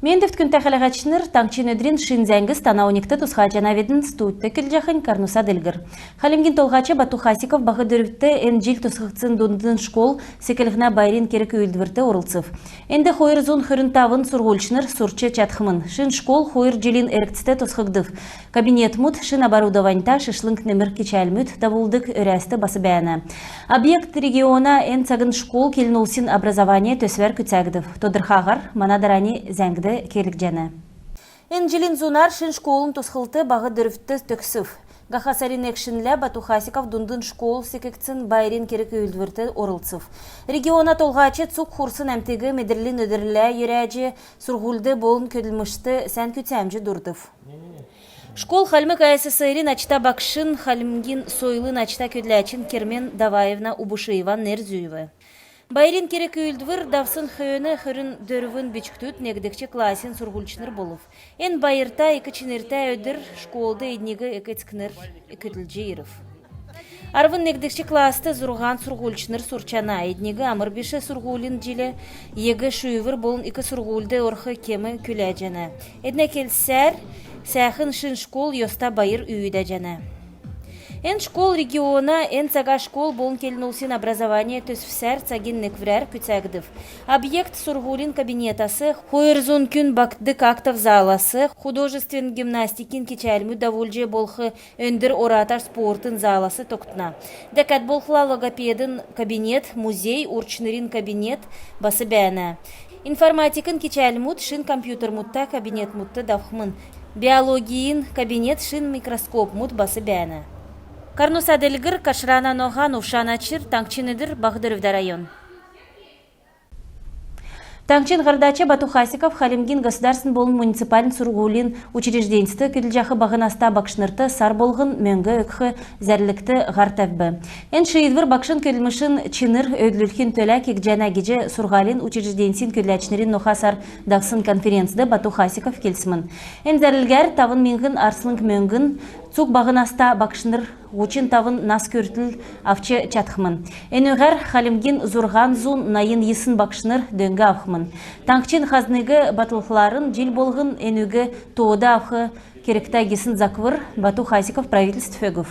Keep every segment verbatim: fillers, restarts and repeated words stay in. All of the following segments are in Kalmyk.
Мендвт, күндтә хәләһәчнр! Таңһчин өдрин шин зәңгс тана оньгт тусхаҗанавидн. Студьд көдлҗәхнь Карнуса Делгр. Хальмгин Толһач Бату Хасиков Баһ Дөрвдт эн җил тосхгдсн дундын школ секлһнә байрин керг-үүлдврт орлцв. Энд хойр зун хөрн тавн сурһульчнр сурч чадхмн. Шин школ хойр җилин эргцд тосхгдв. Кабинетмүд шин оборудованьта, шишлң немр кичәлмүд давулдг өрәс бас бәәнә. Объект региона «Эн цагин школ» келн-улсин «Образование» төсвәр күцәгдв. Тодрхаһар мана дарани зәңгд келгдҗәнә. Эн җилин зунар шин школын тосхлт Баһ Дөрвдт төгсв. Һаха сарин нег шинлә Бату Хасиков дундын школ секгдсн байрин керг-үүлдврт орлцв. Региона Толһач цуг хурсн әмтиг Медрлин өдрлә йөрәҗ, сурһульд болн көдлмшт сән күцәмҗ дурдв. Школ Хальмг АССР-ин ачта багшин, Хальмгин сойлын ачта көдләчин Кермен Даваевна Убушиеван нер зүүв. Байрин керг-үүлдвр давсн хөөн хөрн дөрвн бичкдүд негдгч классин сурһульчнр болв. Эн байрта, ик чинртә өдр школд эдниг эк-эцкнр көтлҗ ирв. Арвн негдгч класст зурһан сурһульчнр сурчана. Эдниг амр биш сурһулин җил, ЕГЭ шүүвр болн ик сурһульд орх кем күләҗәнә. Эднә келсәр, сәәхн шин школ йоста байр үүдәҗәнә. Эн школ региона «Эн цага школ» болн келн-улсин «Образование» төсвсәр цагин некврәр күцәгдв. Объект сурһулин кабинетәс, хойр зун күн багтдг актов залас, художественн гимнастикин кичәлмүд давулҗ болх өндр ората спортын залас тогтна. Дәкәд болхла логопедин кабинет, музей, урчнрин кабинет бас бәәнә. Информатикин кичәлмүд шин компьютермүдтә кабинетмүдт давхмн. Биологин кабинет шин микроскопмуд бас бәәнә. Карнуса Делгр, Кашрана Ноһан, Увшана Чир, «Таңһчин өдр», Баһ Дөрвдә район. Таңһчин һардач Бату Хасиков Хальмгин государственн болн муниципальн сурһулин учрежденьст көдлҗәх баһ наста багшнрт сар болһн мөңг өгх зәрлгт һар тәвв. Эн шиидвр багшин көдлмшин чинр өөдлүлхин төлә кегдҗәнә гиҗ сурһулин учрежденьсин көдләчнрин ноха сар давсн конференцд Бату Хасиков келсмн. Эн зәрлгәр тавн миңһн арслң мөңгн цуг баһ наста багшнр һучн тавн нас күртл авч чадхмн. Энүгәр Хальмгин зурһан зун найн йисн багшнр дөң авхмн. Таңһчин хазниг батлхларн, җил болһн энүг тоод авх кергтә гисн заквр Бату Хасиков правительствд өгв.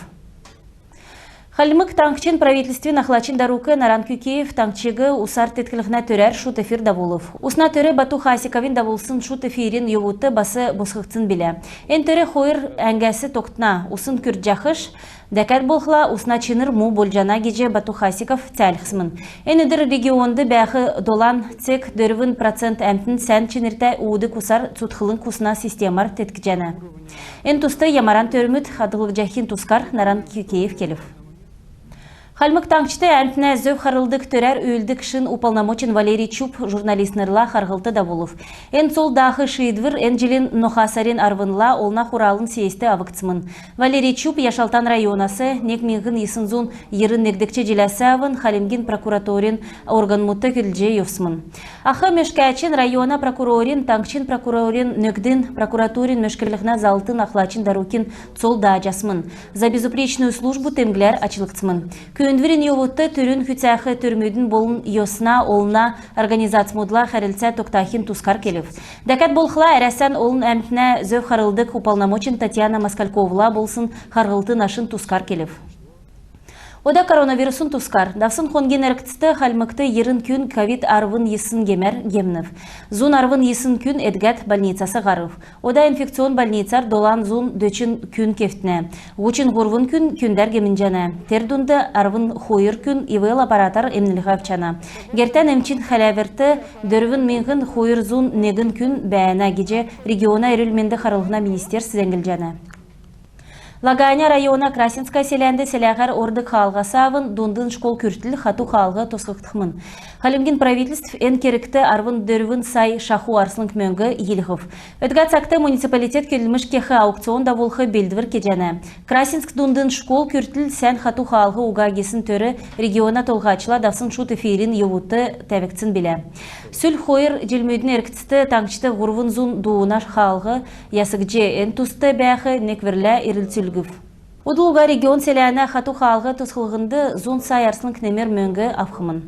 Хальмг Таңһчин правительствин ахлачин дарук Наран Кюкеев таңһчиг усар тетклһнә төрәр шуд эфир давулв. Усна төр Бату Хасиковин давулсн шуд эфирин йовудт бас босхгдсн билә. Эн төр хойр әңгәс тогтна. Усн күртҗәхш, дәкәд болхла усна чинр му болҗана гиҗ Бату Хасиков цәәлһсмн. Эн өдр регионд бәәх долан цег дөрвн процент әмтн сән чинртә уудг усар цутхлң усна системәр теткҗәнә. Эн туст ямаран төрмүд хадһлгдҗахин тускар Наран Кюкеев келв. Хальмг Таңһчд әмтнә зөв харлдг төрәр үүлддг шин уполномоченн Валерий Чуб журналистнрла харһлт давулв. Эн цол даах шиидвр эн җилин ноха сарин арвнла Олна Хуралын сессьт авгдсмн. Валерий Чуб Яшалтан районас, нег миңһн йисн зун йирн негдгч җиләс авн Хальмгин прокуратурин органмудт көдлҗ йовсмн. Ах мөшкәчин, района прокурорин, таңһчин прокурорин нөкдин, прокуратурин мөшклһнә заллтын ахлачин дарукин цол дааҗасмн. «За безупречную службу» темдгләр ачлгдсмн. Күүндврин йовудт түрүн күцәх төрмүдин болн йосна олна организацмудла хәрлцә тогтахин тускар келв. Дәкәд болхла Әрәсән олн әмтнә зөв харлдг уполномоченн Татьяна Москальковала болсн харһлтын ашин тускар келв. Ода коронавирусин тускар. Давсн хонгин эргцд Хальмгт йирн күн ковид арвн йисн гемәр гемнв. Зун арвн йисн күн эдгәд больницас һарв. Ода инфекционн больницар долан зун дөчн күн кевтнә. Һучн һурвн күн күндәр гемнҗәнә. Тер дунд арвн хойр күн ИВЛ аппаратар эмнлһ авчана. Гертән эмчин хәләврт дөрвн миңһн хойр зун негн күн бәәнә гиҗ региона эрүл-менд харлһна министерств зәңглҗәнә. Лаганя района Красинское селәнд селәһәр ордг хаалһас авн дундын школ күртл хату хаалһ тосхгдхмн. Хальмгин правительств эн кергт арвн дөрвн сай шаху арслң мөңг йилһв. Өдгә цагт муниципалитет көдлмш кех аукцион давулх белдвр кеҗәнә. Красинск дундын школ күртл сән хату хаалһ уга гисн төр региона толһачла давсн шуд эфирин йовудт тәвгдсн билә. Сүл хойр җилмүдин эргцд таңһчд һурвн зун дууна хаалһ ясгдҗ, эн туст бәәх некврлә ирлцүлгдв. Удл уга регион селәнә хату хаалһ тосхлһнд зун сай арслң немр мөңг авхмн.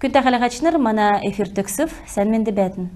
Күндтә хәләһәчнр, мана эфир төгсв. Сән менд бәәтн.